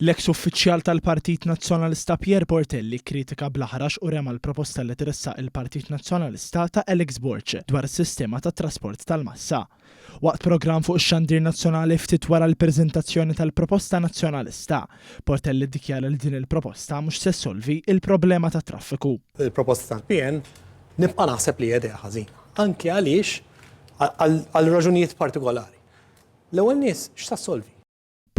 L-eks uffiċjal tal-Partit Nazzjonalista Pierre Portelli kkritika bl-aħrax u rema l-proposta li tressaq il-Partit Nazzjonalista ta' Alex Borg dwar is-sistema tat-trasport tal-massa. Waqt programm fuq ix-xandir nazzjonali ftit wara l-preżentazzjoni tal-proposta Nazzjonalista, Portelli ddikjara li din il-proposta mhux se ssolvi il-problema tat-traffiku. Il-proposta tal-PN nibqa' naħseb li hija idea ħażina, anke għaliex għal raġunijiet partikolari. L-ewwel nies x'sa ssolvi?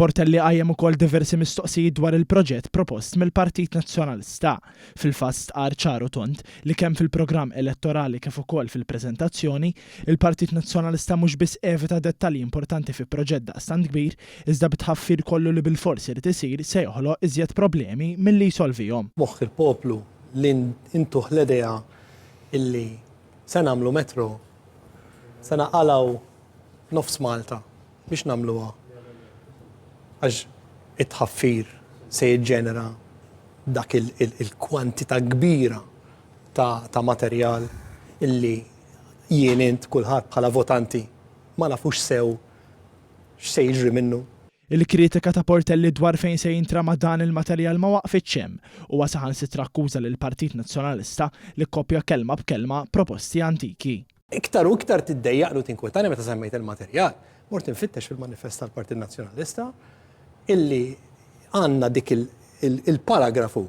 Portelli qajjem ukoll diversi mistoqsijiet dwar il-proġett propost mill-Partit Nazzjonalista. Fil-fatt stqarr ċar u tond li kemm fil-programm elettorali kif ukoll fil-preżentazzjoni, il-Partit Nazzjonalista mhux biss evita dettalji importanti fi proġett daqstant kbir, iżda bit-tħaffir kollu li bilfors irid isir se joħloq iżjed problemi milli jsolvihom. Moħħ il-poplu li ntuh l-idea illi se nagħmlu metro, se naqalgħu nofs Malta biex nagħmluha għax it-tħaffir se jiġġenera dak il-kwantità kbira ta' materjal illi jien, int, kulħadd bħala votanti ma nafux sew x'se jiġri minnu. Il-kritika ta' Portelli dwar fejn se jintrama dan il-materjal ma waqfitx hemm. Huwa saħansitra akkuża lill-Partit Nazzjonalista li kkopja kelma b'kelma proposti antiki. Iktar u iktar tiddejjaqni u tinkwetani meta semmejt il-materjal. Mort infittex fil-manifest tal-Partit Nazzjonalista illi għandna dik il-paragrafu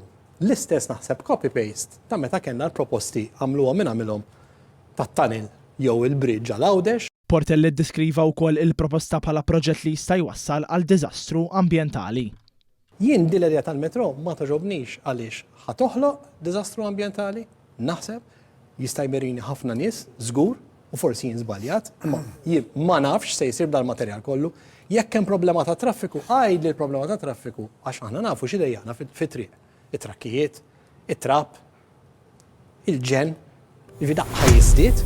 l-istess naħseb copy-paste ta' meta kellna l-proposti għamluhom min għamilhom tat-tunnel jew il-bridge għal Għawdex. Portelli ddeskriva wkoll il-proposta bħala proġett li jista' jwassal għal diżastru ambjentali. Jien din l-idea tal-metro ma togħġobnix għaliex ħa toħloq diżastru ambjentali, naħseb, jista' jmerini ħafna nies, żgur, u forsi jien żbaljat, imma jien ma nafx x'se jsir b'dal-materjal kollu. Jekk hemm problema ta' traffiku, għidli l-problema ta' traffiku għax aħna nafu x'idejjaqna fit-triq. It-trakkijiet, it-trab, il-ġenn, jiġifieri dak ħa jiżdied.